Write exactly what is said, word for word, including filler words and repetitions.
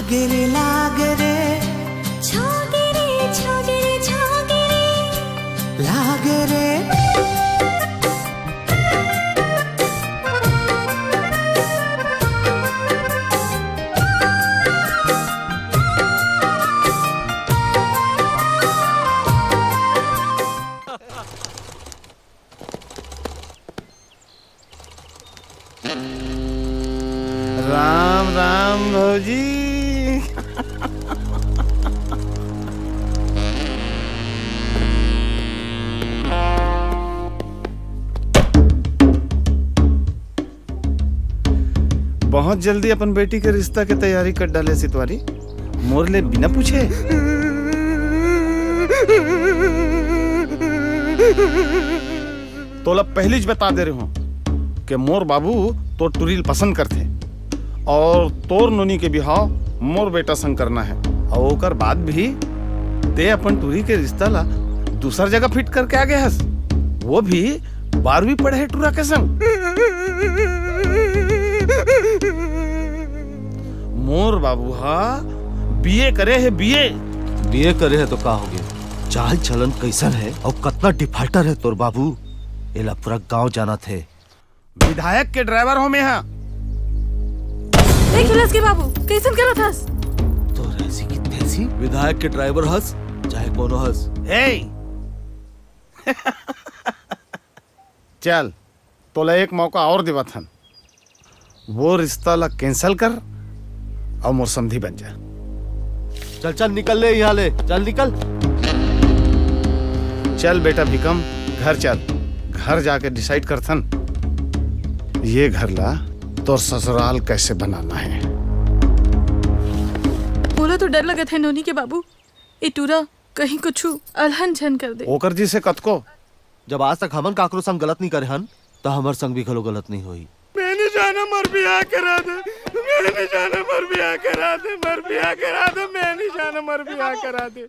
गिरे लाग रे, छो गिरे, छो गिरे, छो गिरे। लाग रे। राम राम भौजी। बहुत जल्दी अपन बेटी के रिश्ता के तैयारी कर डाले सितवारी, मोर ले बिना पूछे। तोला पहली ज बता दे रहे हो कि मोर बाबू तोर टुरी ल पसंद करथे और तोर नोनी के बिहाव मोर बेटा संग करना है। और ओकर बाद भी ते अपन टुरी के रिश्ता ला दूसर जगह फिट करके आ गए हस, वो भी बारहवीं पढ़े टुरा के संग। मोर बाबू हा बीए करे है, बीए। बीए करे है तो का हो गया? चाल चलन कैसन है और कतना डिफाल्टर है तोर बाबू, एला पूरा गांव जानत है। विधायक के ड्राइवर हो मैं हा। देख हिलस के बाबू, कैसन करत हस? तोर ऐसी की तैसी। विधायक के ड्राइवर हस, चाहे कोनो हस। ए! चल, तोला एक मौका और देवत हन, वो रिश्ता ला कैंसिल कर और मोर समधी बन जा। चल चल निकल ले यहाँ ले, चल निकल। चल बेटा भिकम, घर चल, घर जाके डिसाइड करथन ये घर ला तोर ससुराल कैसे बनाना है। मोला तो डर लगत है नोनी के बाबू, ए टूरा कहीं कुछु अलहन झन कर दे। ओकर जी से कतको। जब आज तक हमन काकरो संग गलत नहीं करे हन, त हमर संग भी घलो गलत नहीं होही। मैं नहीं जाना, मर बियाह करा दे। मैं नहीं जाना, मर बियाह करा दे, मर बियाह करा दे, मैं नहीं जाना, मर बियाह करा दे।